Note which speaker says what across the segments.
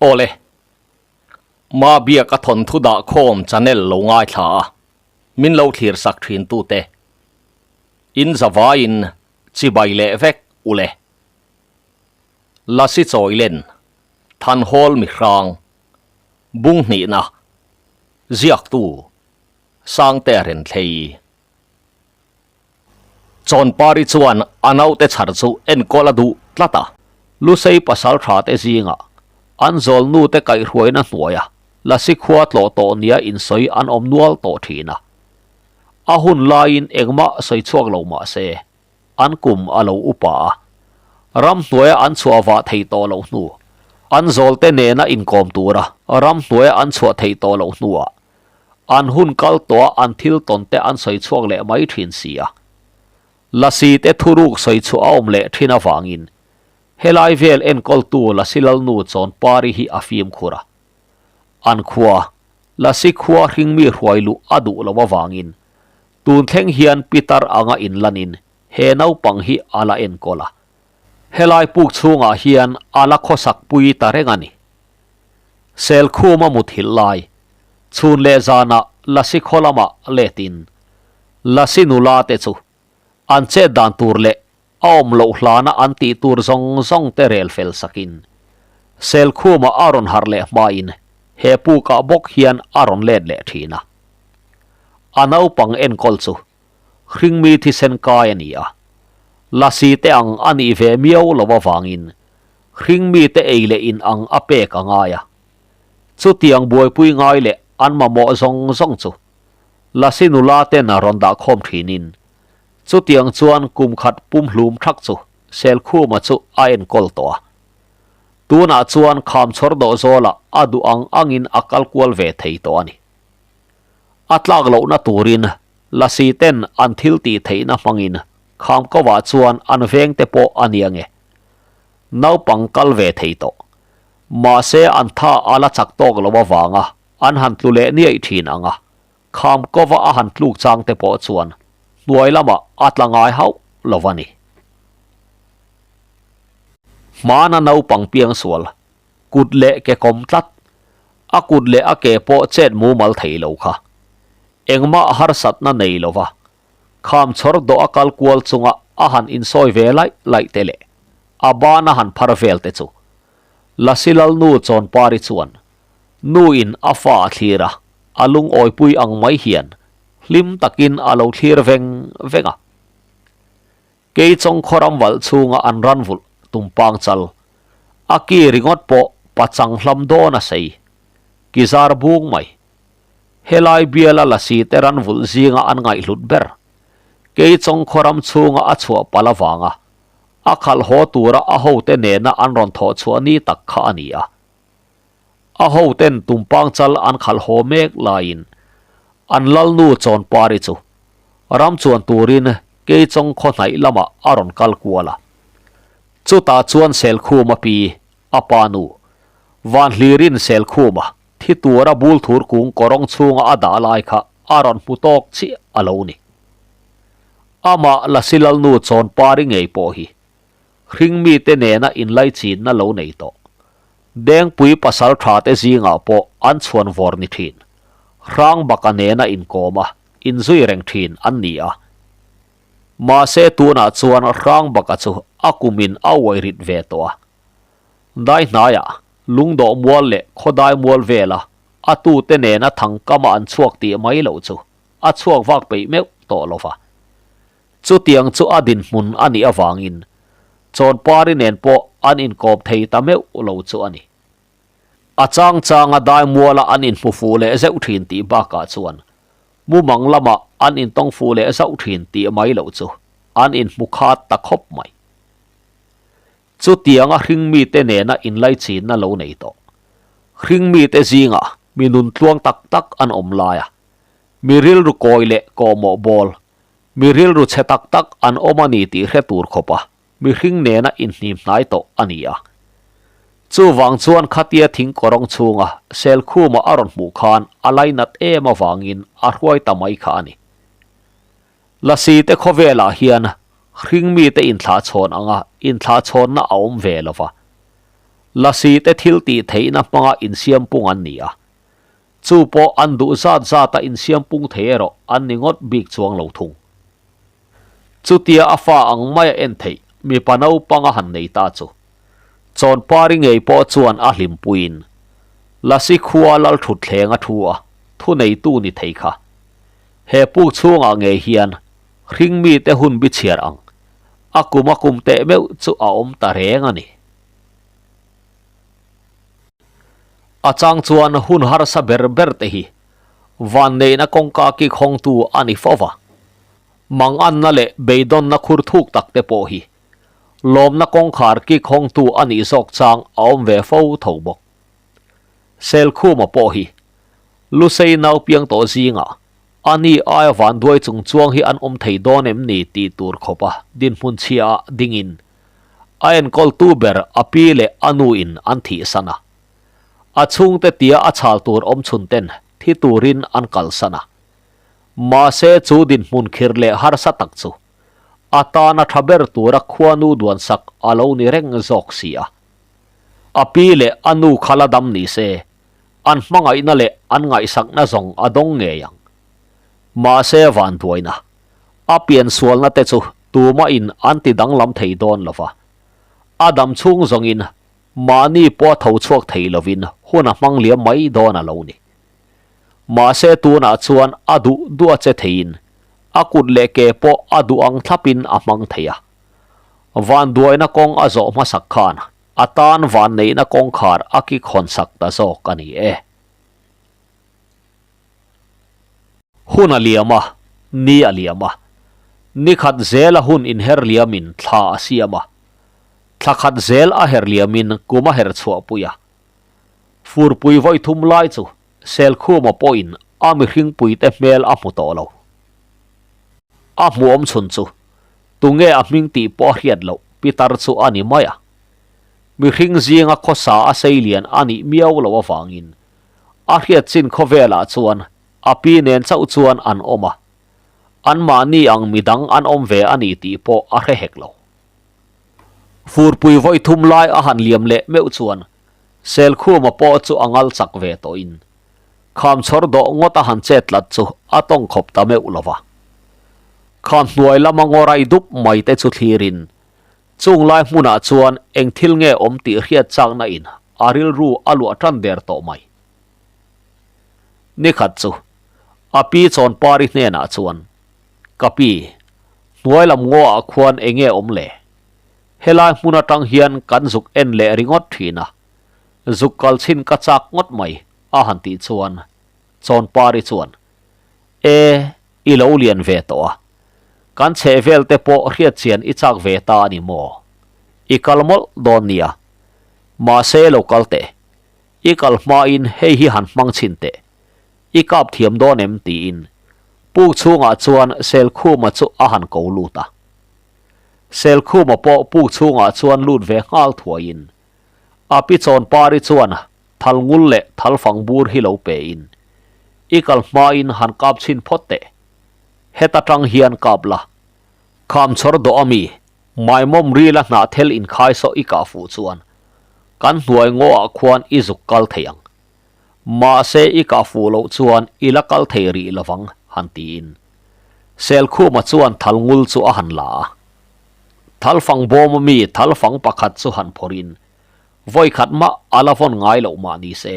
Speaker 1: Awle. Ma biak a thawnthu dah khawm channel lo ngaithla a, min lo thlir sak thin tute. In zavaiin chibai leh vek ule. Lasi Chawilen, Thanhawl Mihrang, Bunghnihna, Ziaktu, Sangtea Renthlei. Chawnpari chuan a naute chhar chu enkawl a duh tlat a. Lusei pasal tha te zingah an zawlnu te kaihhruaina hnuaia Lasi khua tlawh tawh nia insawi an awm nual tawh thin a. A hun laiin engmah sawi chhuak lo mah se, an kum a lo upa a. Ramhnuaia an chhuah vah thei tawh loh hnu, an zawlte nena inkawm tura ramhnuaia an chhuah theih tawh loh hnuah An hun kal tawh a an thil tawn te an sawi chhuak leh mai thin si a. Lasi te thuruk sawi chhuah a awm leh thin avangin helai vel enkawltu Lasi Lalnu Chawnpari hi a fimkhur a. An khua, Lasi khua hringmi hruai luh a duh lo avangin tun thleng hian pitar anga inlanin he naupang hi a la enkawl a. Helai puk chhungah hian a la khawsak pui ta reng a ni. Selkhuma muthilh lai, chhun leh zanah Lasi khaw lamah letin Lasi nula te chu an chet dan tur leh a awm loh hlana an tih tur zawng zawng te rel fel sakin Selkhuma a rawn harh leh hmain he pukah bawk hian a rawn let leh thin a. A naupang enkawl chu hringmi thisen kai a ni a, Lasi te ang a nih ve miau lo avangin Hringmi te ei leh in ang a pek a ngai a. Chutiang buaipui ngai leh an mamawh zawng zawng chu Lasi nula ten a rawn dah khawm thinin chutiang chuan kum khat pumhlum thak chu Selkhuma chu a enkawl tawh a. Tunah chuan khamchhawr dawh zawlah a duh ang angin a kal kual ve thei tawh a ni. A tlak lohna turin Lasi ten an thil tih theihna hmangin Khamkovah chuan an vengte pawh a nia nge. Naupang kal ve thei tawh. Mahse an tha a la chak tawk lo avanga an han tlu leh niaih thin ang a, Khamkova a han tluk chang te pawh chuan hnuai lamah a tla ngai hauh lo a ni. Hmana naupang piangsual, kut leh ke kawm tlat, a kut leh a ke pawh chet mumal thei lo kha. Engmah harsatna nei lova Kham chhawr dawh a kal kual chunga a han insawi ve laih laih te leh a ban a han phar vel te chu Lasi Lalnu Chawnpari chuan nu in a fa a thlir a, a lungawipui ang mai hian hlim takin a lo thlir veng veng a. Kei chawng khawram valh chhunga an ran vulh tumpang chal a ki ringawt pawh pachang hlam dawn a sei ki zar bung mai. Helai biala lasi te ran vulh zinga an ngaihhlut ber. Kei chawng khawram chhunga a chhuah palh avanga a khalh haw tura a hote nena an rawn thawh chhuah ni tak kha a ni a. A hoten tumpang chal an khalh haw mek laiin an lalnu Chawnpari chu ram chuan turin kei chawng khaw hnaih lamah a rawn kal kual a. Chutah chuan Selkhuma pi, a pa nu, Vanhlirin Selkhuma Thi tura bul thur kung kawrawng chhunga a dah lai kha a rawn hmu tawk chiah a lo ni. Amah Lasilalnu Chawnpari ngei pawh hi hringmite nena inlaichinna lo nei tawh. Dengpui pasal tha te zingah pawh an chhuan vawr ni thin. Hrangbaka nena inkawm a, inzui reng thin an ni a. Mahse tunah chuan Hrangbaka chu a kumin a uai rit ve tawh a. Dai hnaiah Lungdawh mual leh khawdai mual vela a tute nena thangkama an chhuak tih mai loh chu a chhuak vak peih meuh tawh lo va. Chutiang chu a dinhmun a nih avangin Chawnpari nen pawh an inkawp thei ta meuh lo chu a ni. A chang changa dai muala an inhmu fuh leh zeuh thin tih bakah chuan mumang lamah an intawng fuh leh zauh thin tih mai loh chu an inhmu khat ta khawp mai. Chutianga hringmite nena inlaichinna lo nei tawh. Hringmite zingah mi nun tluang tak tak an awm lai a, mi rilru kawi leh kawhmawh bawl, mi rilru chhe tak tak an awm a ni tih hre tur khawpa mihring nena inhnim hnai tawh a ni a. Chuvang chuan khatia thing kawrawng chhunga Selkhuma a rawn hmuh khan a lainat em avangin a hruai ta mai kha a ni. Lasi te khawvelah hian hringmite inthlahchhawn anga inthlahchhawnna a awm ve lo va. Lasi te thil tih theihna hmanga insiam pung an ni a. Chu pawh an duh zat zata insiam pung thei erawh an ni ngawt bik chuang lo thung. Chutia a fa ang maia en theih mipa naupanga han nei ta chu Chawnpari ngei pawh chuan a hlimpuiin Lasi khua Lalthutthleng a thu a, thuneitu ni thei kha. He puk chhungah ngei hian hringmite hun bi chhiar ang a kum a kum teh meuh chu a awm ta reng a ni. A chang chuan hun harsa ber ber te hi vanneihna kawngka kik hawngtu a ni fo va, manganna leh beidawnna khur thuk tak te pawh hi lawmna kawngkhar kik hawngtu a nih zawk chang a awm ve fo tho bawk. Selkhuma pawh hi Lusei nau piang tawh zingah a ni aia vanduai chung chuang hi an awm thei dawn em ni tih tur khawpa dinhmun chhiaah dingin a enkawltu ber a pi leh a nuin an thihsan a. A chhungte tia a chhal tur awmchhun ten thi turin an kalsan a. Mahse chu dinhmun khir leh harsa tak chu a tana tha ber tura khuanu duansak a lo ni reng zawk si a. A pi leh a nu kha la dam ni se, an hmangaihna leh an ngaihsakna zawng a dawng ngei ang. Mahse vanduaina, a piansualna te chu tumahin an ti danglam thei dawn lo va. A dam chhung zawngin mahni pawh a tho chhuak thei lovin hun a hmang liam mai dawn a lo ni. Mahse tunah chuan a duh duh a che theiin a kut leh ke pawh a duh ang thlapin a hmang thei a. Vanduaina kawng a zawh hmasak khan a tan vanneihna kawngkhar a kik hawnsak ta zawk a ni e. Hun a liam a, ni a liam a. Ni khat zel a hun inher liamin thla a siam a. Thla khat zel a her liamin kum a her chhuahpui a. Furpui vawi thum lai chu Selkhuma pawhin a mihringpuite hmel a hmu tawh lo. A hmuhawm chhun chu tunge a hming tih pawh a hriat loh pitar chu a ni mai a. Mihring zinga khawsa a seilian a nih miau loh avangin a hriat chin khawvelah chuan a pi nen chauh chuan an awm a, anmahni ang midang an awm ve a ni tih pawh a hre hek lo. Furpui vawi thum lai a han liam leh meuh chuan Selkhuma pawh chu a ngal chak ve tawhin kham chhawr dawh ngawt a han chet tlat chu a tawng khawp ta meuh lo va. Kham hnuai lama ngawrai dup mai te chu thlirin chung lai hmunah chuan eng thil nge awm tih hriat chakna in a rilru a luah tan der tawh mai. Nikhat chu a pi Chawnpari hnenah chuan, Ka pi, hnuai lam ngaw ah khuan eng nge awm le? Helai hmun atang hian kan zuk en leh ringawt thin a, zuk kal chhin ka chak ngawt mai a han tih chuan Chawnpari chuan, E, i lo lian ve tawh a, kan chheh vel te pawh hriat chian i chak ve ta a ni maw? I kal mawlh dawn nia, mahse lo kal teh, i kal hmain hei hi han hmang chhin teh, i kap thiam dawn em? tiin puk chhungah chuan Selkhuma chu a han ko lut a. Selkhuma pawh puk chhungah chuan lut ve nghal thuaiin a pi Chawnpari chuan thal ngul leh thal fang bur hi lo pein i kal hmain han kap chhin phawt teh. Heta tang hian kap la. Kham chhawr dawh a mi, maimawm rila hnah thel inkhai saw i kah fuh chuan kan hnuai ngaw ah khuan i zuk kal thei ang. Mahse i kah fuh loh chuan i la kal thei rih lovang, han tiin. Selkhuma chuan thal ngul chu a han la a. Thal fang bawm a mi thal fang pakhat chu han phawrhin, vawi khat mah a la vawn ngai loh mah ni se,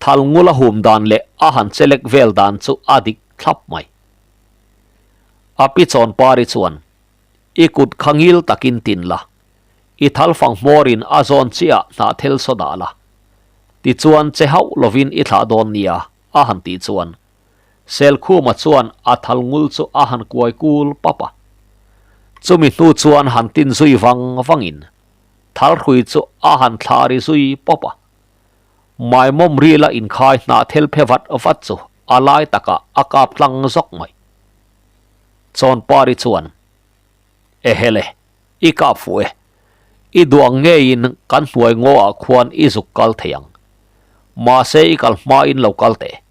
Speaker 1: thal ngul a hum dan leh a han chelek vel dan chu a dik thlap mai. A pi Chawnpari chuan, I kut kha ngil takin tin la, i thal fang hmawrin a zawn chiah hnah thel saw dah la. Tichuan che hauh lovin i thlah dawn nia, a han tih chuan Selkhuma chuan a thal ngul chu a han kuai kul pap a. Chumi hnu chuan han tin zui vang vangin thal hrui chu a han thlah ri zui pawp a. Maimawm rila inkhai hnah thel phe vat vat chu a lai takah a kap tlang zawk mai. Chawnpari chuan, Ehele, i kap fuh e. I duh ang ngeiin kan hnuai ngaw ah khuan i zuk kal thei ang. Mahse i kal hmain lo kal teh.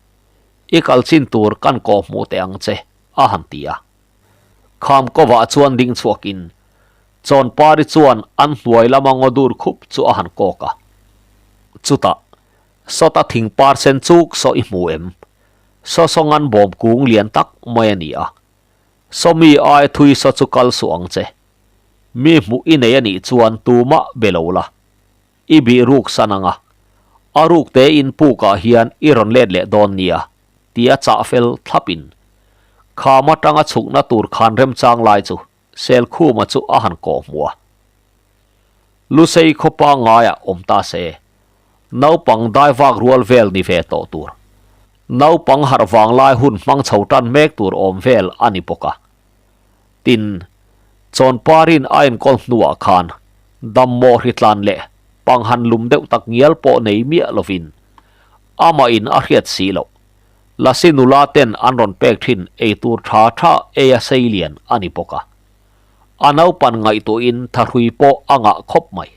Speaker 1: I kal chin tur kan kawh hmuh teh ang che, a han ti a. Kham kovah chuan ding chhuakin Chawnpari chuan an hnuai lama ngaw dur khup chu a han kawk a. Chutah, sawta thing par sen chuk saw i hmu em? Saw saw ngan bawm kung lian tak mai a ni a. Saw mi ai thui saw chu kal suh ang che. Mi hmuh i nei a nih chuan tumah be lo la. I bih ruk san ang a. A ruk tein pukah hian i rawn let leh dawn nia, tia chah fel thlapin kham atanga chhukna tur khan remchang lai chu Selkhuma chu a han kawh hmu a. Lusei khawpa ngaiah awm ta se, naupang dai vak rual vel ni ve tawh tur, naupang harh vang lai hun hmang chho tan mek tur awm vel a ni bawk a. Tin, Chawnparin a enkawl hnuah khan dammawh hritlan leh panghan lum deuh tak ngial pawh nei miah lovin amahin a hriat si loh. Lasi nula ten an rawn pek thin ei tur tha tha ei a sei lian a ni bawk a. A naupan ngaihtuahin thahrui pawh a ngah khawp mai.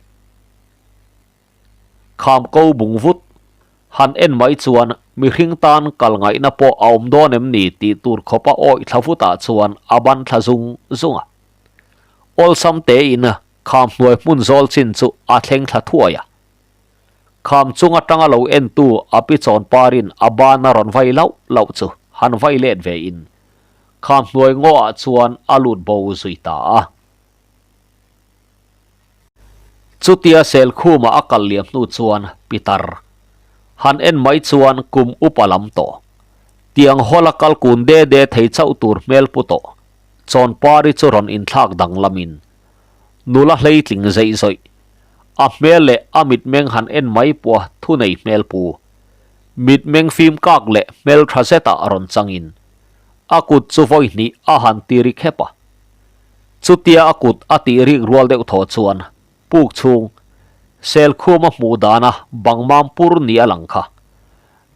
Speaker 1: Kham ko bung vut. Han en mai chuan mihring tan kal ngaihna pawh a awm dawn em ni tih tur khawpa awih thla vutah chuan a ban thla zung zung a. Awlsam tein kham hnuai hmun zawl chin chu a thleng thla thuai a. Kham chung atanga lo entu a pi chawn parin a ban a rawn vai lauh lauh chu han vai let ve in kham hnuai ngaw ah chuan a lut bo zui ta a. Chutia Selkhuma a kal liam hnu chuan Pitar han en mai chuan kum upa lam tawh. Tiang hawla kal kun de de thei chauh tur hmel pu tawh Chawnpari chu rawn inthlak danglamin nula hleitling zeih zawih a hmel leh a mitmeng han en mai pawha thunei hmel pu mitmeng fim kak leh hmel tha zetah rawn changin a kut chu vawi hnih a han ti ri khep a. Chutia a kut a tih rik rual deuh thaw chuan puk chhung Selkhuma hmuh dana bang mam pur ni a lang kha.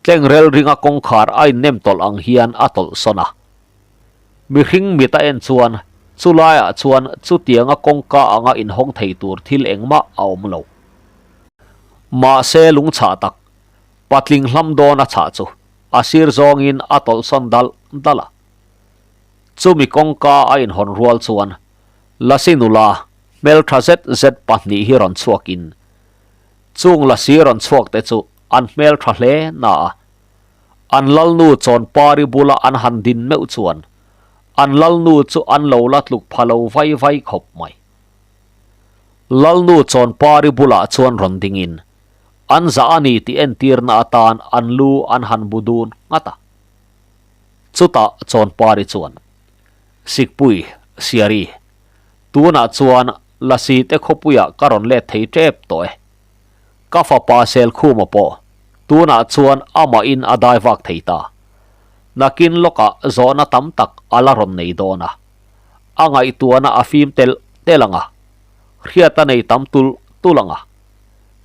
Speaker 1: Tlengrel ringa kawngkhar a innem tawlh ang hian a tawlh sawn a. Mihring mit a en chuan chulaiah chuan chutianga kawngka anga inhawng thei tur thil engmah a awm lo. Mahse lungchhah tak, patling hlam dawn a chhah chu a sir zawngin a tawlh sawn dalh dalh a. Chumi kawngka a inhawn rual chuan Lasi nula hmeltha zet zet pahnih hi rawn chhuakin chung Lasi rawn chhuak te chu an hmeltha hle na a, an lalnu Chawnpari bula an han din meuh chuan an lalnu chu an lo la tluk pha lo vai vai khawp mai. Lalnu Chawnpari bulah chuan rawn dingin an zah a ni tih entirna atan an lu an han bu dun nghat a. Chutah Chawnpari chuan, Sikpui, Siari, tunah chuan Lasi te khawpuiah ka rawn let thei tep tawh e. Ka fapa Selkhuma pawh tunah chuan amahin a dai vak thei ta. Nakin lawkah zawhna tam tak a la rawn nei dawn a. A ngaihtuahna a fim telh telh ang a, hriat a nei tam tulh tulh ang a.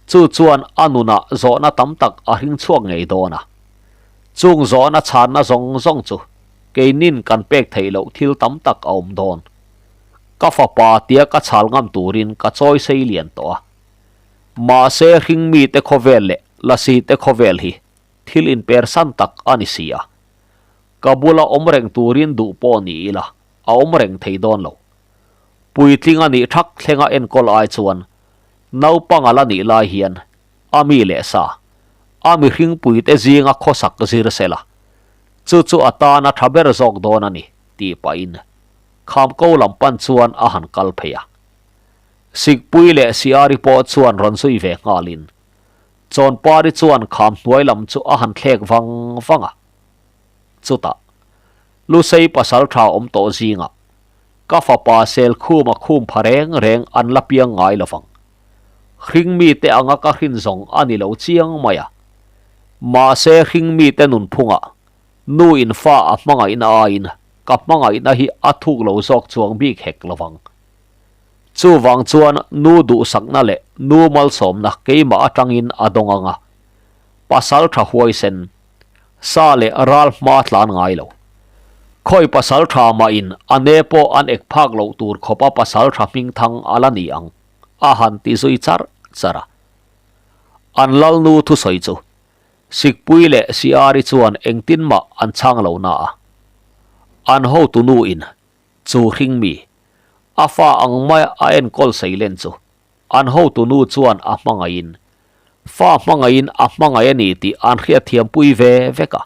Speaker 1: Chu chuan a nunah zawhna tam tak a hring chhuak ngei dawn a. Chung zawhna chhanna zawng zawng chu keinin kan pek theih loh thil tam tak a awm dawn. Ka fapa tia ka chhal ngam turin ka chawi sei lian tawh a. Mahse hringmite khawvel leh lasite khawvel hi thil inpersan tak a ni si a. Ka bula awm reng turin duh pawh ni ila a awm reng thei dawn lo. Puitling a nih thak thlenga enkawl ai chuan naupang a la nih lai hian a mi leh sa, a mihringpuite zinga khawsak zir se la, chu chu a tan a tha ber zawk dawn a ni, tih pahin Khamko lam pan chuan a han kal phei a. Sikpui leh Siari pawh chuan rawn zui ve nghalin Chawnpari chuan kham hnuai lam chu a han thlek vang vang a. Chutah, Lusei pasal tha awm tawh zingah ka fapa Selkhuma khum pha reng reng an la piang ngai lovang. Hringmite anga ka hrin zawng a ni lo chiang mai a. Mahse hringmite nunphungah nu in fa a hmangaihna aiin ka hmangaihna hi a thuk lo zawk chuang bik hek lovang. Chuvang chuan nu duhsakna leh nu malsawmna keimah atangin a dawng anga pasal tha huaisen sa leh ral hma tlan ngai lo. Khawi pasal tha mahin a ne pawh an ek phak loh tur khawpa pasal tha hmingthang a la ni ang. a han ti zui char char a. An lalnu thusawi chu Sikpui leh Siari chuan engtin mah an chhang lo na a. An hotu nu in chu hring mi, a fa ang maia a enkawl sei len chu an hotu nu chuan a hmangaihin. Fa hmangaihin a hmangaih a ni tih an hriatthiampui ve vek a.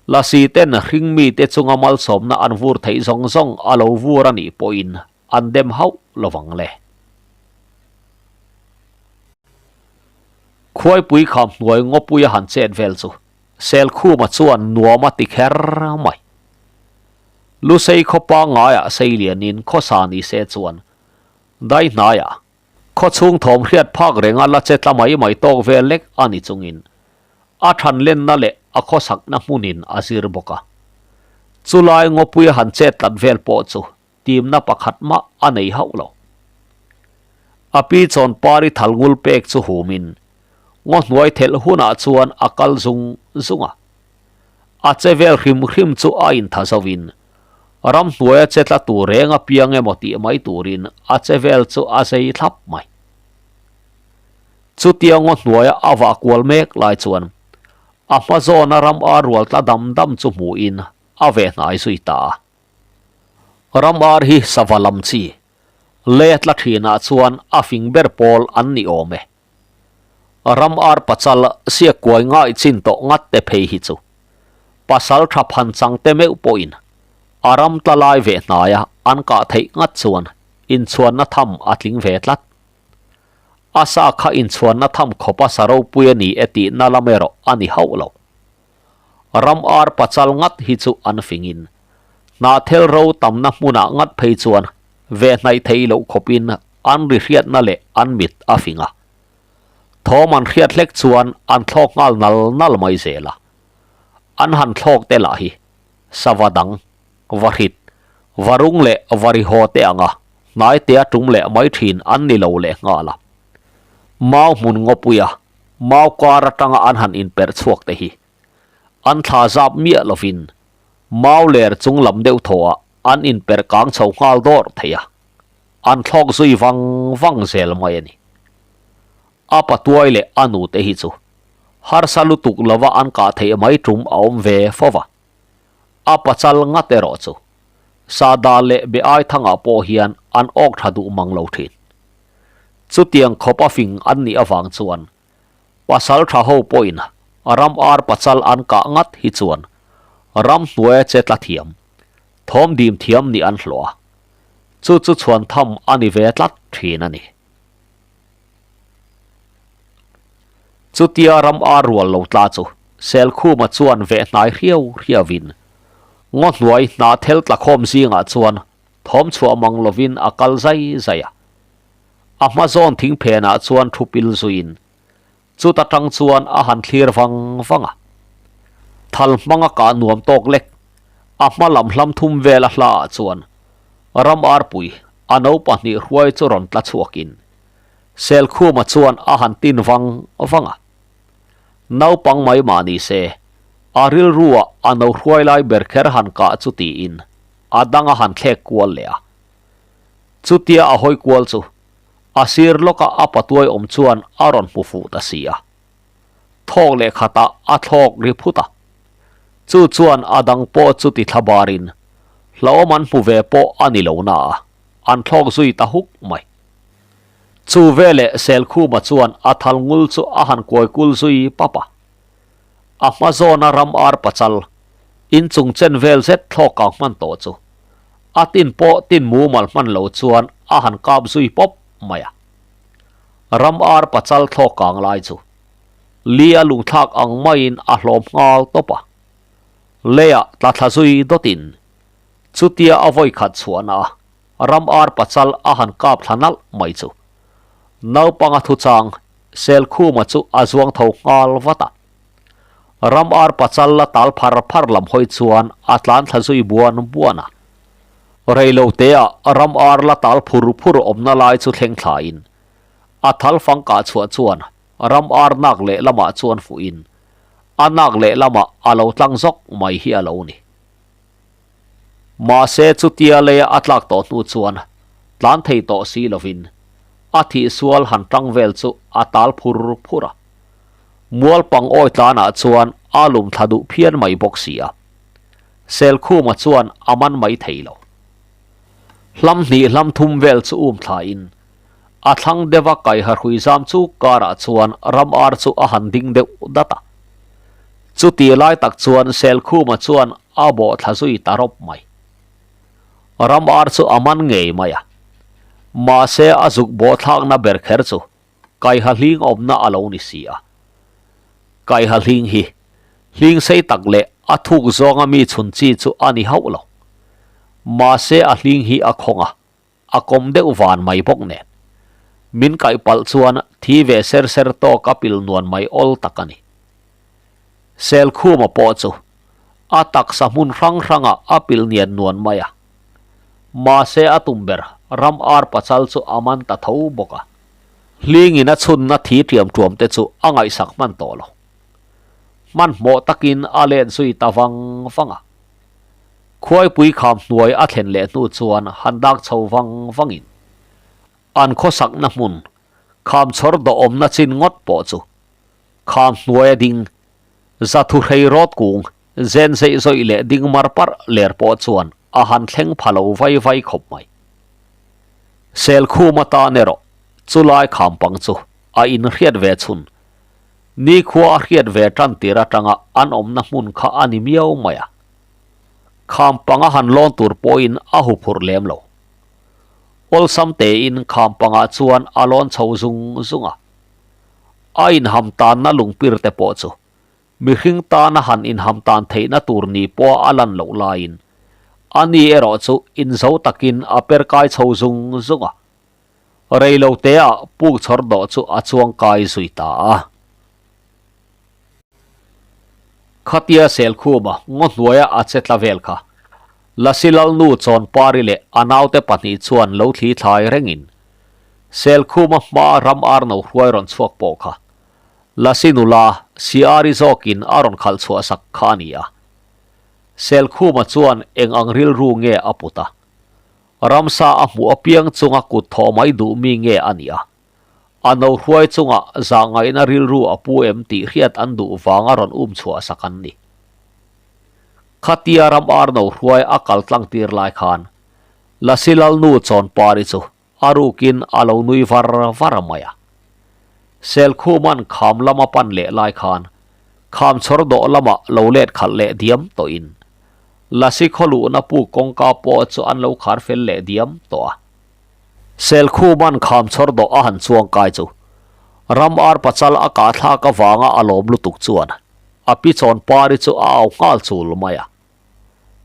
Speaker 1: Lasi ten hringmite chunga malsawmna an vur theih zawng zawng a lo vur a nih pawhin an dem hauh lovang le. Khuaipui kham hnuai ngawpuia han chet vel chu Selkhuma chuan nuam a ti kher mai. Lusei khaw pangngaiah seilianin khawsa ni se chuan dai hnaiah khaw chhung thawm hriat phak renga la che tla mai mai tawk vel lek a ni chungin a than lenna leh a khawsakna hmunin a zir bawk a. Chulai ngawpuia han chet tlat vel pawh chu timna pakhat mah a nei hauh lo. A pi chawn pari thal ngul pek chu humin ngaw hnuai thelh hunah chuan a kal zung zung a. A che vel hrim hrim chu a intha zovin ramhnuaia che tla tur reng a piang emaw tih mai turin a che vel chu a zei thlap mai. Chutia ngaw hnuaia a vah kual mek lai chuan a hma zawna ram ar rual tla dam dam chu hmuhin a ve hnai zui ta a. Ram ar hi sava lam chi le tla thinah chuan a fing ber pawl an ni awm e. Ram ar pachal siak kuai ngai chin tawh ngat te phei hi chu pasal tha phan chang te meuh pawhin a ram tla lai ve hnaia an kah theih ngat chuan inchhuanna tham a tling ve tlat. A sa kha inchhuanna tham khawpa sa ropui a ni e tihna lam erawh a ni hauh lo. Ram ar pachal ngat hi chu an fingin hnahthel ro tamna hmunah ngat phei chuan ve hnaih theih loh khawpin an ri hriatna leh an mit a fing a. Thawm an hriat hlek chuan an thlawk nghal nal nal mai zel a. An han thlawk te lah hi sava dang, vahrit, varung leh varihaw te anga hnaitea tum leh mai thin an ni lo leh nghal a. Mau hmun ngawpuia mau kar atanga an han inperh chhuak te hi an thla zap miah lovin mau ler chung lam deuh thawhah an inperh kang chho nghal dawrh thei a, an thlawk zui vang vang zel mai a ni. A patuai leh a nute hi chu harsa lutuk lova an kah theih mai tum a awm ve fo va, a pachal ngat erawh chu Sahdah leh be ai thangah pawh hian an awk tha duh mang lo thin. Chutiang khawp a fing an nih avang chuan pasal tha ho pawhin ram ar pachal an kah ngat hi chuan ram hnuaia che tla thiam, thawm dim thiam nih an hlawh a, chu chu chhuan tham a ni ve tlat thin a ni. Chutia ram ar rual lo tla chu Selkhuma chuan veh hnai hriau hriauin ngaw hnuai hnahthel tlakhawm zingah chuan thawm chhuah mang lovin a kal zai zai a. A hma zawn thing phenah chuan thu pil zuiin chuta tang chuan a han thlir vang vang a. Thal hmanga kah nuam tawk lek a hma lam hlam thum vel a hlaah chuan ram arpui a no pahnih hruai chu rawn tla chhuakin Selkhuma chuan a han tin vang vang a. Naupang mai mah ni se, a rilruah a no hruai lai ber kher han kah chu tiin a dang a han thlek kual leh a. Chutia a hawi kual chu a sir lawka a patuai awm chuan a rawn hmu fuh ta si a. Thawk leh khatah a thlawk ri phut a. Chu chuan a dang pawh chu ti thla barin hlauhawm an hmu ve pawh a ni lo na a, an thlawk zui ta huk mai. Chu veleh Selkhuma chuan a thal ngul chu a han kuai kul zui pap a. A hma zawna ram ar pachal, inchung chen vel zet thlawk ang hman tawh chu a tin pawh tin mumal hman lo chuan a han kap zui pawp mai a. Ram ar pachal thlawk kang lai chu li a lungthlak ang maiin a hlawm nghal tawp a. Leiah tla thla zui dawtin chutia a vawi khat chhuahna a ram ar pachal a han kap thla nalh mai chu naupanga thuchang Selkhuma chu a zuang tho nghal vat a. Ram ar pachal la tal phar phar lam hawi chuan a tlan thla zui buan buan a. Reilo teah ram ar la tal phur phur awmna lai chu thleng thlain a thal fang kah chhuah chuan ram ar nak leh lamah chuan fuhin a nak leh lamah a lo tlang zawk mai hi a lo ni. Mahse chutia leia a tlak tawh hnu chuan tlan thei tawh si lovin a thih sual han tang vel chu a tal phur phur a. Mual pang awi tlanah chuan a lum thla duh phian mai bawk si a. Selkhuma chuan a man mai thei lo. Hlam hnih hlam thum vel chu um thlain. A thlang deuha kaiha hrui zam chu karah chuan ram ar chu a han ding deuh dat a. Chuti lai tak chuan Selkhuma chuan a bawh thla zui ta rawp mai. Ram ar chu a man ngei mai a. Mahse a zuk bawh thlakna ber kher chu kaiha hling awmna a lo ni si a. Kaiha hling hi hling sei tak leh a thuk zawnga mi chhun chi chu a ni hauh lo. Mahse a hling hi a khawng a. A kawm deuh van mai bawk nen. Min kaih palh chuan thi ve ser ser tawk a pil nuan mai awl tak a ni. Selkhuma pawh chu a taksa hmun hrang hrangah a pil nian nuan mai a. Mahse a tum ber ram ar pachal chu a man ta tho bawk a. Hlingin a chhunna thi ṭiam ṭuam te chu a ngaihsak hman tawh lo. Hmanhmawh takin a let zui ta vang vang a. Khuaipui kham hnuai a thlen leh hnu chuan han dak chho vang vangin an khawsakna hmun kham chhawr dawhawmna chin ngawt pawh chu kham hnuaia ding zathu hrei rawt kung zen zeih zawih leh ding mar parh ler pawh chuan a han thleng pha lo vai vai khawp mai. Selkhum atan erawh chulai kham pang chu a inhriat ve chhun Nikhua a hriat ve tan tir atanga an awmna hmun kha a ni miau mai a. Kham panga han lawn tur pawhin a huphurh lem lo. Awlsam tein kham pangah chuan a lawn chho zung zung a. A inham tanna lungpir te pawh chu mihring tana han inham tan theihna tur ni pawha a lan loh laiin ani erawh chu inzo takin a per kai chho zung zung a. Rei lo teah puk chhawr dawh chu a chuang kai zui ta a. Khatia Selkhuma ngaw hnuaia a che tla vel kha Lasi Lalnu Chawnpari leh a naute pahnih chuan lo thli thlai rengin Selkhuma hmaa ram arno hruai rawn chhuak pawh kha Lasi nula Siari zawkin a rawn khalh chhuah sak kha a ni a. Selkhuma chuan eng ang rilru nge a put a? Ramsa a hmuh apiang chunga kut thawh mai duh mi nge a nih a? A no hruai chunga zahngaihna rilru a pu em tih hriat an duh vanga rawn um chhuah sak an ni. Khatia ram ar no hruai a kal tlang tir lai khan Lasi Lalnu Chawnpari chu a rukin a lo nui var var mai a. Selkhuman kham lama pan leh lai khan kham chhawr dawh lamah lo let khalh leh diam tawhin Lasi khawluhna puk kawngka pawh chu an lo khar fel leh diam tawh a. Selkhuman kham chhawr dawh a han chuang kai chu ram ar pachal a kah thlak avanga a lawm lutuk chuan a pi Chawnpari chu a au nghal chul mai a.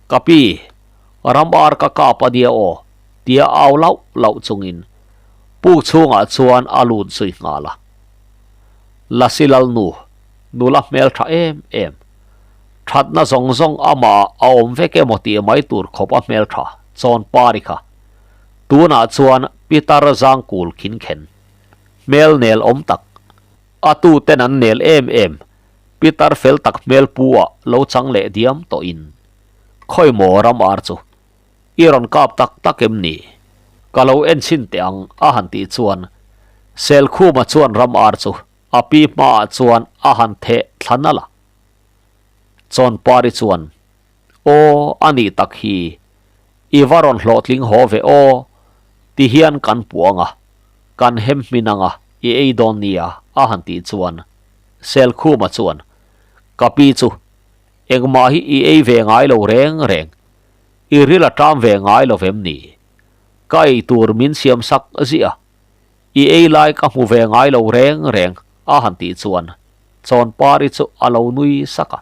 Speaker 1: Ka pi, ram ar ka kap a nia aw, tia au lauh lauh chungin puk chhungah chuan a lut zui nghal a. Lasi Lalnu, nula hmeltha em em. Thatna zawng zawng amah a awm vek emaw tih mai tur khawp a hmeltha chawn pari kha. Tunah chuan Pitar Zangkul khin khen. Hmel nel awm tak. A tu ten an nel em em. Pitar fel tak hmel pu ah lo chang leh diam tawh in. Khawi maw ram ar chu. I rawn kap tak tak em ni? Ka lo en chhin teh ang a han tih chuan Selkhuma chuan ram ar chu a pi hmaah chuan a han theh thla nalh a. Chawnpari chuan, Aw, a nih tak hi, i va rawn hlawhtling haw ve aw, ti hian kan puang a, kan hem hmin ang a, i ei dawn nia, a han tih chuan Selkhuma chuan, Ka pi chu, engmah hi i ei ve ngai lo reng reng, i ril a ṭam ve ngai lo vem ni? Ka ei tur min siam sak ziah a, I ei lai ka hmu ve ngai lo reng reng a han tih chuan Chawnpari chu a lo nui sak a.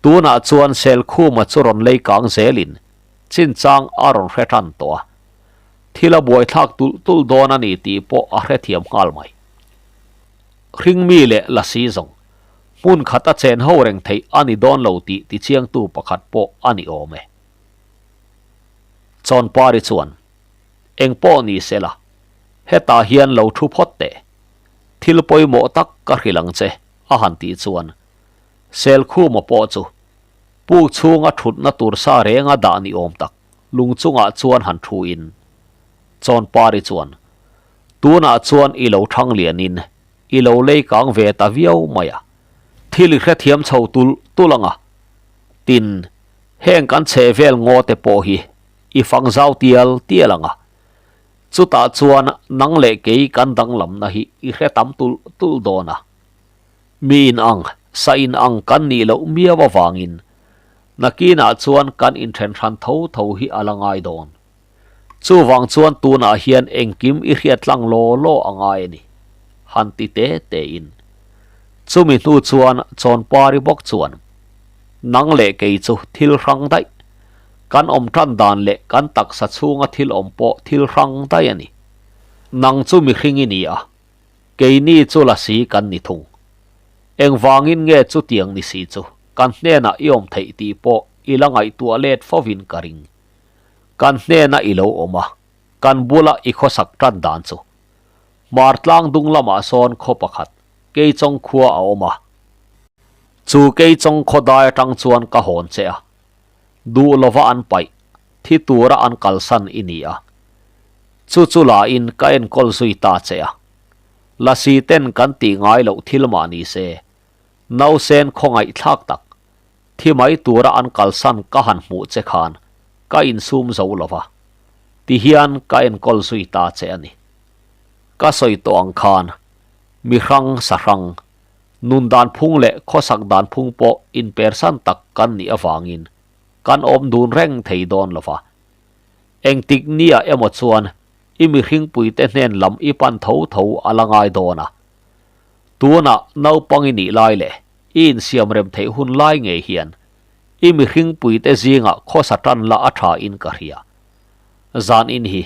Speaker 1: Tunah chuan Selkhuma chu rawn lei kang zelin chinchang a rawn hre tan tawh a. Thil a buaithlak tulh tulh dawn a ni tih pawh a hrethiam nghal mai. Hringmi leh Lasi zawng hmun khat a chen ho reng theih a ni dawn lo tih tichiangtu pakhat pawh a ni awm e. Chawnpari chuan. Eng pawh ni se la, hetah hian lo thu phawt teh. Thil pawimawh tak ka hrilh ang che, a han tih chuan Selkhuma pawh chu puk chhunga thutna tur sa renga dah ni awm tak lung chungah chuan han thu in Chawnpari chuan, Tunah chuan i lo thang lianin i lo lei kang ve ta viau mai a, thil i hrethiam chho tulh tulh ang a, tin, heng kan chhehvel ngaw te pawh hi I fang zau tial tial ang a. Chutah chuan nang leh kei kan danglamna hi i hre tam tulh tulh dawn a. Mi in ang, sa in ang kan nih loh miau avangin nakinah chuan kan inthen hran tho tho hi a la ngai dawn. Chuvang chuan tunah hian engkim i hriat tlang law law a ngai a ni, han ti te te in. Chumi hnu chuan Chawnpari bawk chuan, Nang leh kei chu thil hrang daih. Kan awm tan dan leh kan taksa chhunga thil awm pawh thil hrang daih a ni. Nang chu mihring i ni a, keini chu lasi kan ni thung. Engvangin nge chutiang ni si chu kan hnenah i awm theih tih pawh i la ngaihtuah let fovin ka ring. Kan hnena i lo awm a, kan bula i khawsak tan dan chu. Hmar tlang dung lamah sawn khaw pakhat, Keichawng khua a awm a. Chu Keichawng khaw dai atang chuan ka hawn che a. Duh lova an paih, thi tura an kalsan i ni a. Chu chu lain ka enkawl zui ta che a. Lasi ten kan tih ngai loh thil mah ni se, nausen khawngaihthlak tak, thi mai tura an kalsan ka han hmuh che khan ka insum zo lova, tihian ka enkawl zui ta che a ni. Ka sawi tawh ang khan mi hrang sa hrang, nun dan phung leh khawsak dan phung pawh inpersan tak kan nih avangin kan awm dun reng thei dawn lova. Engtik nia emaw chuan i mihringpuite hnen lam i pan tho tho a la ngai dawn a. Tunah naupang i nih lai leh i insiam rem theih hun lai ngei hian i mihringpuite zingah khawsa tan la a tha in ka hria. Zan in hi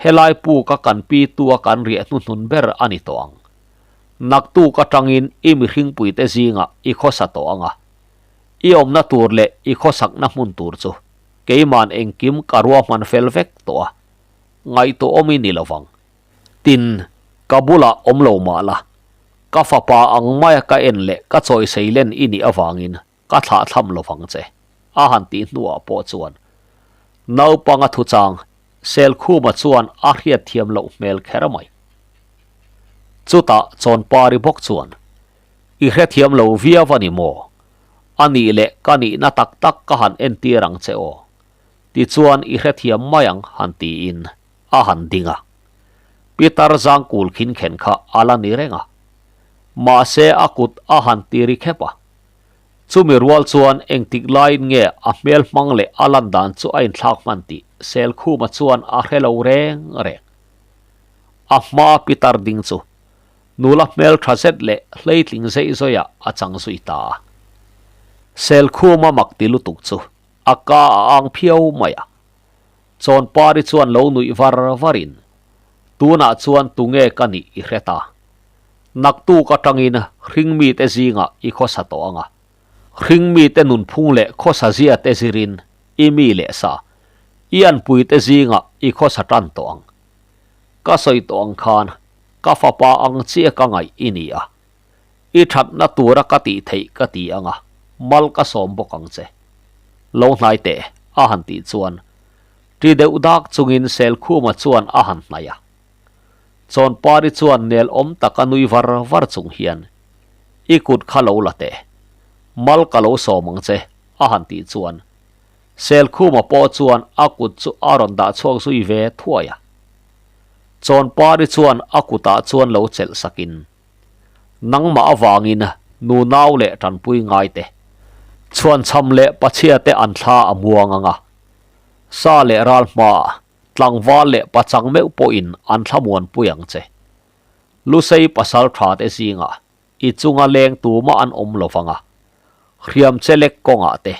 Speaker 1: helai puka kan pi tua kan riah hnuhnun ber a ni tawh ang. Naktuk atangin i mihringpuite zingah i khawsa tawh ang a. I awmna tur leh i khawsakna hmun tur chu keiman engkim ka ruahman fel vek tawh a, ngaihtuah awm i ni lovang. Tin, ka bulah awm lo mah la, ka fapa ang maia ka en leh ka chawisei len i nih avangin ka thlahthlam lovang che, a han tih hnuah pawh chuan naupanga thuchang Selkhuma chuan a hriatthiam loh hmel kher mai. Chutah Chawnpari bawk chuan, I hrethiam lo viau a ni maw? A nih leh ka nihna tak tak ka han entir ang che aw. Tichuan i hrethiam mai ang han tiin a han ding a. Pitar zangkul khin khen kha a la ni reng a. Mahse a kut a han ti ri khep a. Chumi rual chuan engtik laiin nge a hmel hmang leh a lan dan chu a inthlak hman tih Selkhuma chuan a hre lo reng reng. A hmaa Pitar ding chu nula hmel tha zet leh hleitling zeih zawihah a chang zui ta a. Selkhuma mak ti lutuk chu a ka a ang phiau mai a. Chawnpari chuan lo nuih var varin, Tunah chuan tunge ka nih i hre ta. Naktuk atangin hringmite zingah i khawsa tawh ang a. Hringmite nunphung leh khawsa zia te zirin i mi leh sa, i anpuite zingah i khawsa tan tawh ang. Ka sawi tawh ang khan ka fapa ang chiah ka ngaih i ni a. I thatna tura ka tih theih ka ti ang a, mal ka sawm bawk ang che. Lo hnai teh, a han tih chuan ṭi deuh dak chungin Selkhuma chuan a han hnaih a. Chawnpari chuan nel awm taka nui var var chung hian, I kut kha lo la teh, mal ka lo sawm ang che, a han tih chuan Selkhuma pawh chuan a kut chu a rawn dah chhuak zui ve thuai a. Chawnpari chuan a kutah chuan lo chelh sakin, Nangmah avangin nunau leh tanpui ngai te, chhuanchham leh pachhia te an thla a muang ang a, sa leh ral hmaah tlangval leh pachang meuh pawhin an thlamuanpui ang che. Lusei pasal tha te zingah i chunga leng tumah an awm lo vang a, hriam che lek kawngah te,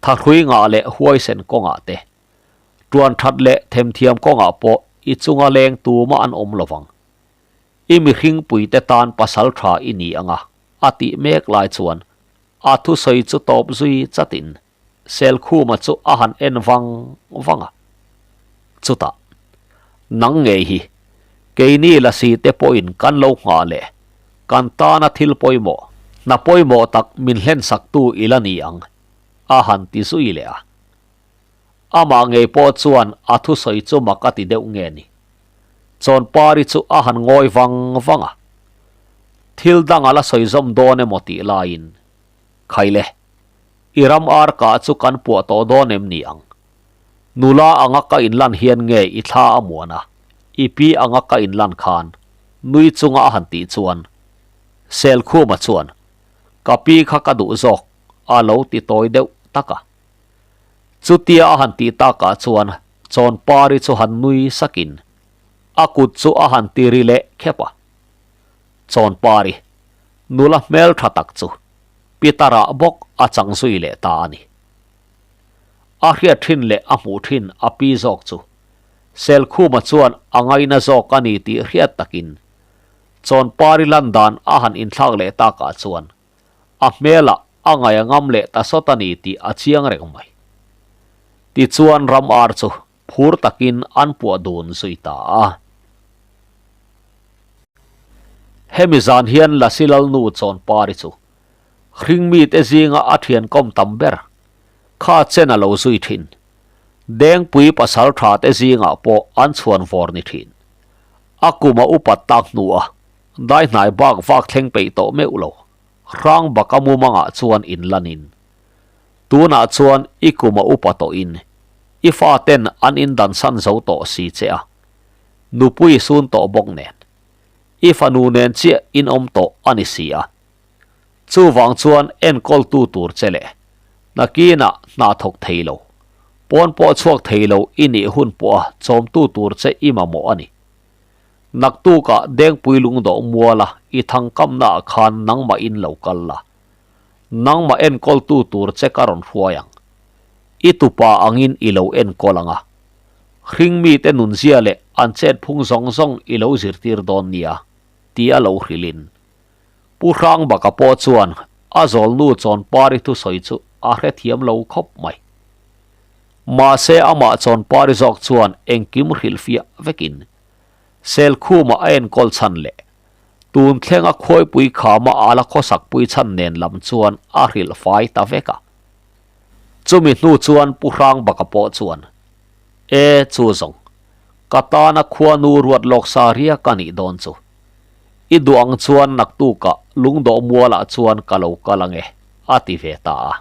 Speaker 1: thahrui ngah leh huaisen kawngah te, tuan that leh themthiam kawngah pawh i chunga leng tumah an awm lo vang. I mihringpuite tan pasal tha i ni ang a, a tih mek lai chuan a thusawi chu tawp zui chatin Selkhuma chu a han en vang vang a. Chutah, Nang ngei hi, keini lasi te pawhin kan lo nghah leh kan tana thil pawimawh, hna pawimawh tak min hlensaktu i la ni ang, a han ti zui leh a. Amah ngei pawh chuan a thusawi chu mak a ti deuh nge ni. Chawnpari chu a han ngawi vang vang a. Thil dang a la sawi zawm dawn emaw tih laiin, Khaile, i ram ar kah chu kan puah tawh dawn em ni ang? Nula anga ka inlan hian nge i thla a muan a? I pi anga ka inlan khan nui chunga a han tih chuan Selkhuma chuan Ka pi kha ka duh zawk a lo ti tawi deuh tak a. Chutia a han tih takah chuan Chawnpari chu han nui sakin a kut chu a han ti ri leh khep a. Chawnpari, nula hmel tha tak chu Pitarah bawk a chang zui leh ta a ni. A hriat thin leh a hmuh thin a pi zawk chu Selkhuma chuan a ngaina zawk a ni tih hriat takin Chawnpari lan dan a han inthlak leh takah chuan a hmelah a ngaih a ngam leh ta sawt a ni tih a chiang reng mai. Tichuan ram ar chu phur takin an puah dun zui ta a. Hemi zan hian Lasi Lalnu Chawnpari chu hringmite zinga a thian kawm tam ber kha chen a lo zui thin. Dengpui pasal tha te zingah pawh an chhuan vawr ni thin. A kum a upat tak hnuah dai hnai bak vak thleng peih tawh meuh lo. Hrang baka mumangah chuan inlanin tunah chuan i kum a upa tawhin i faten an indansan zo tawh si che a, nupui sun tawh bawk nen i fanu nen chiah inawm tawh a ni si a. Chuvang chuan enkawltu tur che leh nakinah hna thawk thei lo, pawn pawh chhuak thei lo i nih hun pawha chawmtu tur che i mamawh a ni. Naktukah Dengpui lungdawh muala i thangkamnaah khan nangmah in lo kal la. Nangmah enkawltu tur che ka rawn hruai ang. I tupa angin i lo enkawl ang a. Hringmite nunzia leh an chetphung zawng zawng i lo zirtir dawn nia, ti a lo hrilhin. Pu Hrangbaka pawh chuan a zawlnu Chawnpari thusawi chu a hrethiam lo khawp mai. Mahse amah Chawnpari zawk chuan engkim hrilhfiah vekin Selkhuma a enkawl chhan leh tun thlenga khuaipui khama a la khawsakpui chhan nen lam chuan a hrilh fai ta vek a. Chumi hnu chuan Pu Hrangbaka pawh chuan, E chu zawng, ka tana khuanu ruat lawk sa riak a nih dawn chu. I duh ang chuan naktukah lungdawh mualah chuan ka lo kal ang e, a ti ve ta a.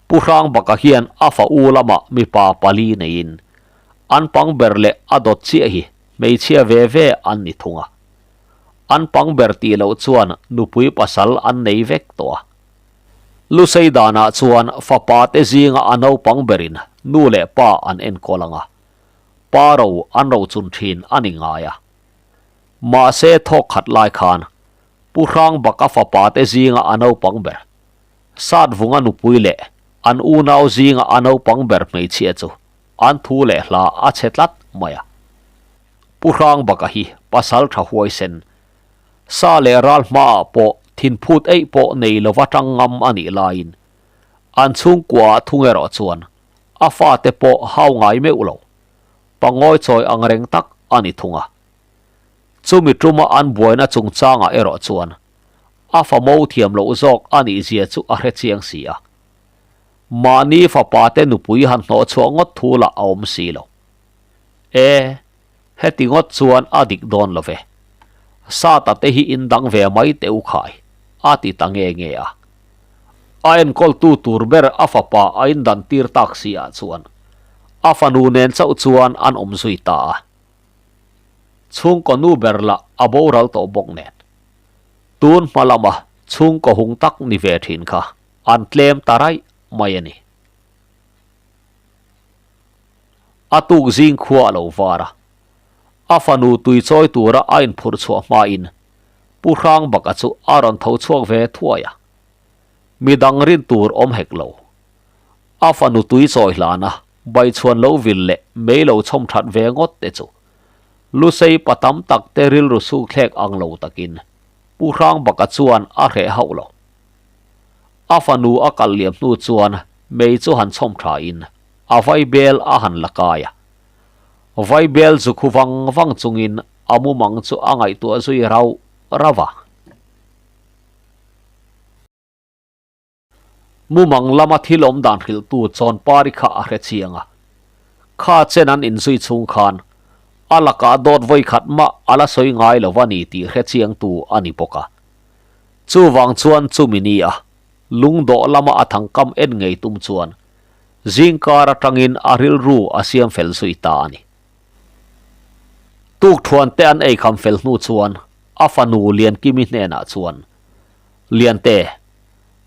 Speaker 1: Pu Hrangbaka hian a fa u lamah mipa pali neiin an pang ber leh a dawt chiah hi hmeichhia ve ve an ni thung a. An pang ber tih loh chuan nupui pasal an nei vek tawh a. Lusei danah chuan fapa te zinga a naupang berin nu leh pa an enkawl ang a, pa ro an rochun thin a ni ngai a. Mahse thawk khat lai khan Pu Hrangbaka fapa te zinga a naupang ber Satvunga nupui leh an unau zinga a naupang ber hmeichhia chu an thu leh hla a chhe tlat mai a. Pu Hrangbaka hi pasal tha huaisen, sa leh ral hmaah pawh thinphut eih pawh nei lova tang ngam a nih laiin an chhungkuaah thung erawh chuan a fate pawh hau ngai meuh lo, pangawi chawi ang reng tak a ni thung a. Chumi tuma an buaina chungchangah erawh chuan a fa mo thiam loh zawk a nih zia chu a hre chiang si a. Mahni fapa te nupui han hnawh chhuah ngawt thu lah a awm si lo. E, heti ngawt chuan a dik dawn lo ve. Sata te hi in dang ve mai teh u khai, a ti ta nge nge a. A enkawltu tur ber a fapa a indan tir tak si ah chuan a fanu nen chauh chuan an awm zui ta a. Chhungkaw nu ber lah a boral tawh bawk nen. Tun hma lama chhungkaw hung tak ni ve thin kha an tlem ta raih mai a ni. A tuk zing khua a lo var a, a fanu tui chawi tura a inphurh chhuah hmain Pu Hrangbaka chu a rawn tho chhuak ve thuai a, midang rin tur awm hek lo. A fanu tui chawi hlana baichhuan lo vil leh mei lo chhawm that ve ngawt te chu Lusei pa tam tak te rilru sukthlek ang lo takin Pu Hrangbaka chuan a hreh hauh lo. A fanu a kal liam hnu chuan mei chu han chhawm tha in a vaibel a han la kai a. Vaibel zu khu vang vang chungin a mumang chu a ngaihtuah zui rauh rauh a. Mumang lama thil awm dan hrilhtu Chawnpari kha a hre chiang a. Kha chen an inzui chhung khan a lakah dawt vawi khat mah a la sawi ngai lo a ni tih hre chiangtu a ni bawk a. Chuvang chuan chumi ni a lungdawh lama a thangkam en ngei tum chuan. Zingkar atangin a rilru a siam fel zui ta a ni. Tukthuan te an eikham fel hnu chuan a fanu Liankimi hnenah chuan, Liante,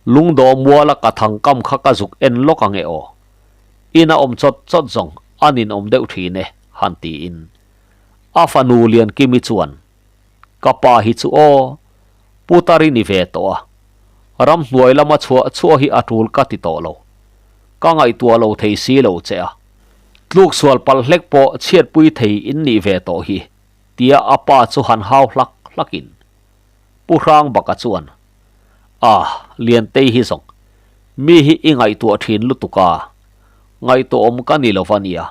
Speaker 1: lungdawh muala ka thangkam kha ka zuk en lawk ang e aw. Ina awm chawt chawt zawng a ninawm deuh thin e, han tiin. A fanu Liankimi chuan, Ka pa hi chu aw, putar i ni ve tawh a, ramhnuai lama chhuah chhuah hi a tul ka ti tawh lo. Ka ngaihtuah lo thei si lo che a. Tluk sual palh hlek pawh chhiatpui thei in nih ve tawh hi, tia a pa chu han hau hlak hlakin Pu Hrangbaka chuan, Ah, Liantei hi zawng, mi hi i ngaihtuah thin lutuk a, ngaihtuahawm ka ni lo va nia,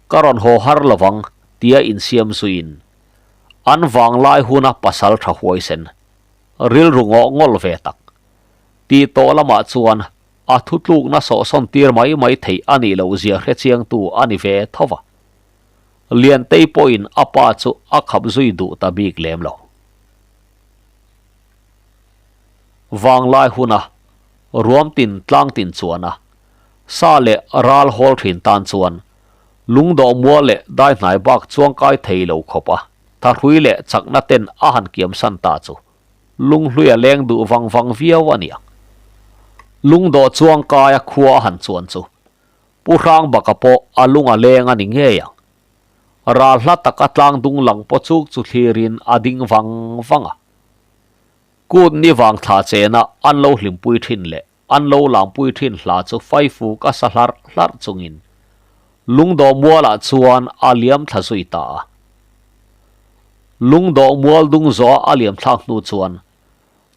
Speaker 1: ka rawn haw har lovang, tia insiam zuiin an vanglai huna pasal tha huaisen, rilru ngawh ngawlh ve tak. Tih tawh lamah chuan a thutlukna sawhsawn tir mai mai theih a nih loh zia hrechiangtu a ni ve tho va. Liantei pawhin a pa chu a khap zui duh ta bik lem lo. Vanglai huna ruamtin tlangtin chuana sa leh ral hawl thin tan chuan lungdawh mual leh dai hnai bak chuangkai thei lo khawp a thahrui leh chakna ten a han kiamsan ta chu lunghlui a leng duh vang vang viau a niang. Lungdawh chuangkaia khua a han chuan chu Pu Hrangbaka pawh a lung a leng a ni ngei ang. Ral hla taka tlang dung lang paw chuk chu thlirin a ding vang vang a. Kut ni vang thla chena an lo hlimpui thin leh an lo lampui thin hla chu faifu ka sa hlarh hlarh chungin Lungdawh mualah chuan a liam thla zui ta a. Lungdawh mual dung zawha a liam thlak hnu chuan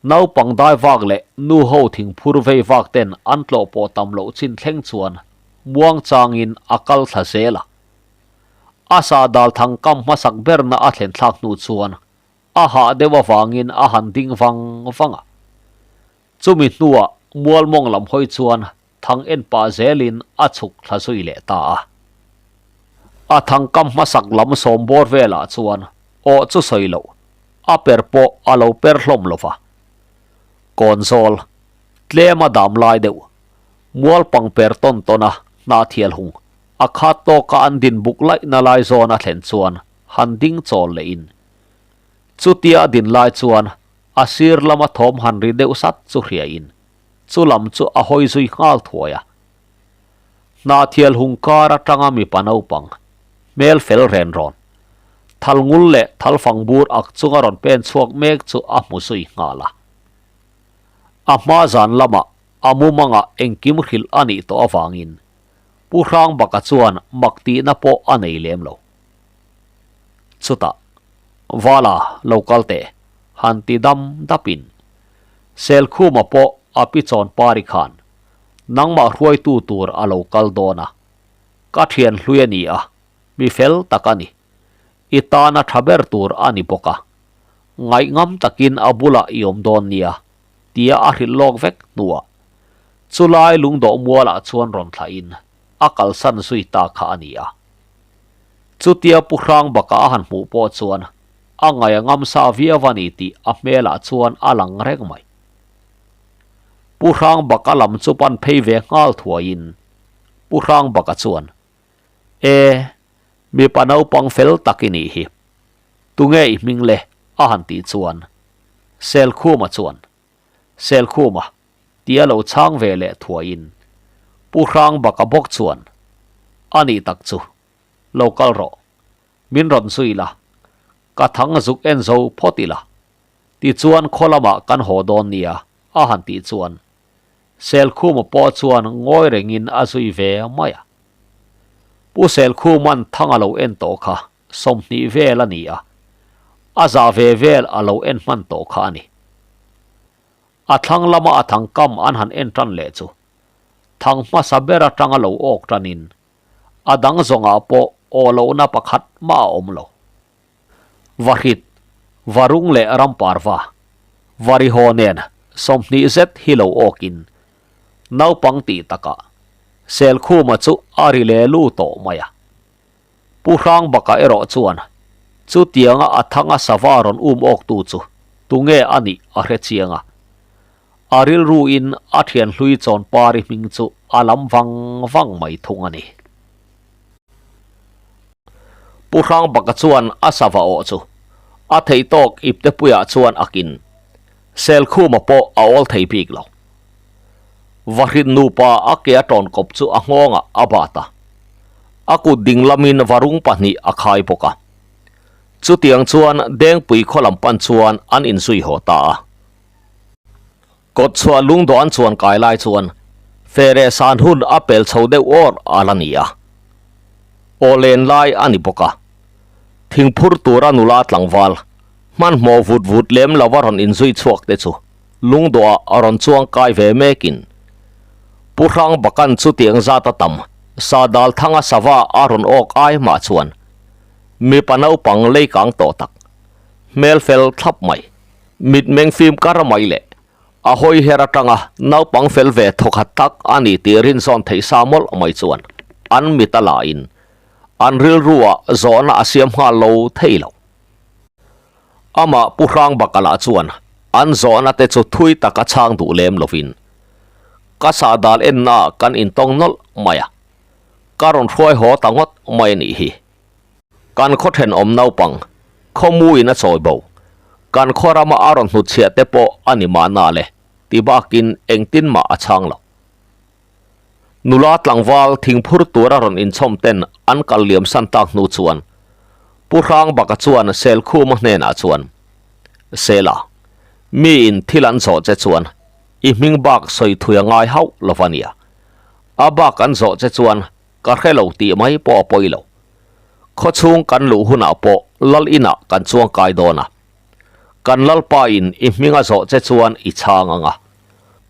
Speaker 1: naupang dai vak leh nu ho thingphur vei vak ten an tlawh pawh tam loh chin thleng chuan muang changin a kal thla zel a. A sah dal thang kam hmasak berna a thlen thlak hnu chuan a hah deuh avangin a han ding vang vang a. Chumi hnuah mualmawng lam hawi chuan thang en pah zelin a chhuk thla zui leh ta a. A thang kam hmasak lam sawm bawr velah chuan aw chu sawi loh, a per pawh a lo per hlawm lo va. Kawnzawl, tlem a dam lai deuh, mual pang per tawn tawn a hnahthial hung, a khat tawka an din buk laihna lai zawn a thlen chuan han ding chawl lehin. Chutia a din lai chuan a sir lama thawm han ri deuh sat chu hriain chu lam chu a hawi zui nghal thuai a. Hnahthial hung kar atanga mipa naupang, hmel fel ren rawn, thal ngul leh thal fang bur ak chunga rawn pen chhuak mek chu a hmu zui nghal a. A hma zan lamah a mumangah engkim hrilh a nih tawh avangin Pu Hrangbaka chuan mak tihna pawh a nei lem lo. Chutah, Vala, lo kal teh, han ti dam dapin, Selkhuma pawh a pi chawn pari khan nangmah hruaitu tur a lo kal dawn a, ka thian hlui a ni a, mi fel tak a ni, i tana tha ber tur a ni bawk a, ngaihngam takin a bulah i awm dawn nia, tia a hrilh lawk vek hnuah chulai lungdawh mualah chuan rawn thlahin a kalsan zui ta kha a ni a. Chutia Pu Hrangbaka a han hmuh pawh chuan a ngaih a ngam sa viau a ni tih a hmelah chuan a lang reng mai. Pu Hrangbaka lam chu pan phei ve nghal thuaiin Pu Hrangbaka chuan, E, mipa naupang fel tak i nih hi. Tunge i hming le? a han tih chuan Selkhuma chuan, Selkhuma, tia lo chhang ve leh thuaiin Pu Hrangbaka bawk chuan, A nih tak chu, lo kal rawh, min rawn zui la, ka thang zuk en zo phawt ila, tichuan khaw lamah kan haw dawn nia, a han tih chuan Selkhuma pawh chuan ngawi rengin a zui ve mai a. Pu Selkhuma'n thang a lo en tawh kha 20 vel a ni a, a zah ve vel a lo en hman tawh kha a ni. A thlang lama a thang kam an han en tan leh chu thang hmasa ber atanga lo awk tanin a dang zawngah pawh aw lohna pakhat mah a awm lo. Vahrit, Varung leh Ramparva, Varihaw nen 20 zet hi lo awkin naupang tih takah Selkhuma chu a ri leh lu tawh mai a. Pu Hrangbaka erawh chuan chutianga a thanga sava rawn um awktu chu tunge a nih a hre chiang a. A rilruin a thianhlui Chawnpari hming chu a lam vang vang mai thung a ni. Pu Hrangbaka chuan a sava awh chu a theih tawk iptepuiah chuan a kin. Selkhuma pawh a awl thei bik lo. Vahrit nupa a ke a tawn kawp chu a nghawngah a bat a. A kut ding lamin varung pahnih a khai bawk a. Chutiang chuan Dengpui khaw lam pan chuan an inzui haw ta a. Kawtchhuah lungdawh an chuan kai lai chuan Fere san hun a pel chho deuh awr a la ni a. Aw len lai a ni bawk a. Thingphur tura nula tlangval hmanhmawh vut vut lem lova rawn inzui chhuak te chu lungdawhah a rawn chuang kai ve mekin Pu Hrang Bakan chutiang zat a tam sa dal thanga sava a rawn awk ai mah chuan mipa naupang leikang tawh tak hmel fel thlap mai. Mitmeng fim kar mai leh a hawi her atanga naupang fel ve thawkhat tak a ni tih rinzawn theih sa mawlh mai chuan an mit a la in an rilru ah zawhna a siam nghal lo thei lo. Amah Pu Hrangbakala chuan an zawhna te chu thui taka chhang duh lem lovin ka sahdal enna ah kan intawng nawlh mai a, ka rawn hruai haw ta ngawt mai a nih hi. Kan khaw thenawm naupang, khawmuin a chawi bo. Kan khaw rama a rawn hnutchhiah te pawh a ni mahna le, ti bakin engtin mah a chhang lo. Nula tlangval thingphur tura rawn inchhawm ten an kal liam san tak hnu chuan Pu Hrangbaka chuan Selkhuma hnenah chuan, Sela, miin thil an zawh che chuan i hming bak sawi thui a ngai hauh lo va nia. A bak an zawh che chuan Ka hre lo tih mai pawh a pawi lo. Khawchhung kan luh hunah pawh lal inah kan chuang kai dawn a. Kan lalpa in i hming a zawh che chuan i chhang ang a.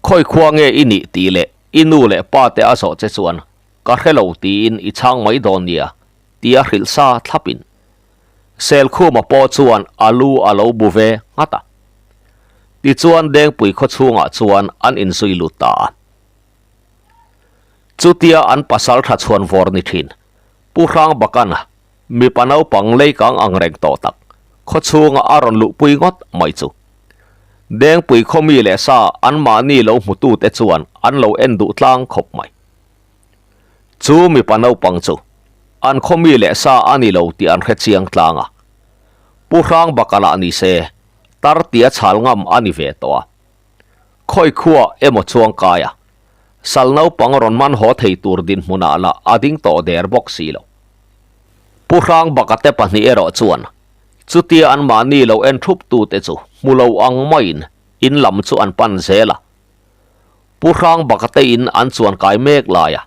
Speaker 1: Khawi khua nge i nih tih leh i nu leh pa te a zawh che chuan ka hre lo tiin i chhang mai dawn nia tia hrilh sa thlapin Selkhuma pawh chuan a lu a lo bu ve nghat a. Tichuan Dengpui khawchhungah chuan an inzui lut ta a. Chutia an pasal tha chhuan vawr ni thin, Pu Hrangbakana, mipa naupang leikang ang reng tawh tak, khawchhunga a rawn luhpui ngawt mai chu. Dengpui khaw mi leh sa anmahni lo hmutute chuan an lo en duh tlang khawp mai. Chu mipa naupang chu an khaw mi leh sa a ni lo tih an hre chiang tlang a. Pu Hrangbaka lah ni se, tar tia chhal ngam a ni ve tawh a. Khawi khua emaw chuang kai a, sal naupang rawn man haw thei tur dinhmunah lah a ding tawh der bawk si lo. Pu Hrangbaka te pahnih erawh chuan chutia anmahni lo en thup tute chu hmu lo ang maiin in lam chu an pan zel a. Pu Hrangbaka te in an chuan kai mek lai a,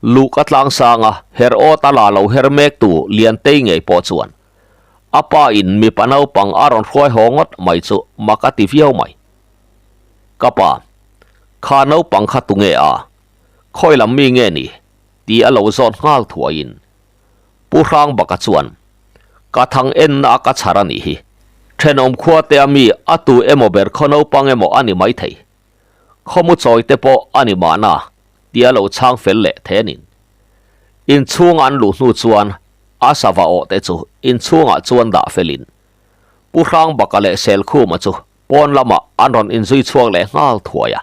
Speaker 1: Luka tlangsanga her awt a la lo her mek tu Liantei ngei pawh chuan A pa in mipa naupang a rawn hruai haw ngawt mai chu mak a ti viau mai. Ka pa, kha naupang kha tunge a? Khawi lam mi nge ni? Ti a lo zawt nghal thuaiin Pu Hrangbaka chuan, Ka thang enna a ka chhar a nih hi. Thenawm khua te a mi a tu emaw ber khaw naupang emaw a ni maithei. Khawmu chawi te pawh a ni mahna ti a lo chhang fel leh thenin. Inchhung an luh hnu chuan A sava awh te chu inchhungah chuan dah felin Pu Hrangbaka leh Selkhuma chu pawn lamah an rawn inzui chhuak leh nghal thuai a.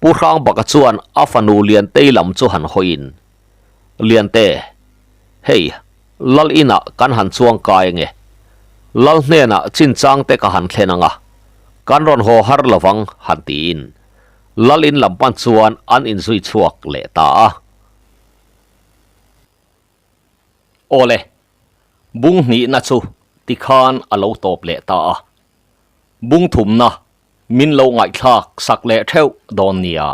Speaker 1: Pu Hrangbaka chuan a fanu Liantei lam chu han hawiin, Liante, hei, Lal inah kan han chuang kai ange. Lal hnenah chinchang te ka han thlen ang a, kan rawn haw har lovang han tiin Lal in lam pan chuan an inzui chhuak leh ta a. Awle, bung hnihna chu tikhan a lo tawp leh ta a. Bung thumna min lo ngaihthlak sak leh theuh dawn nia.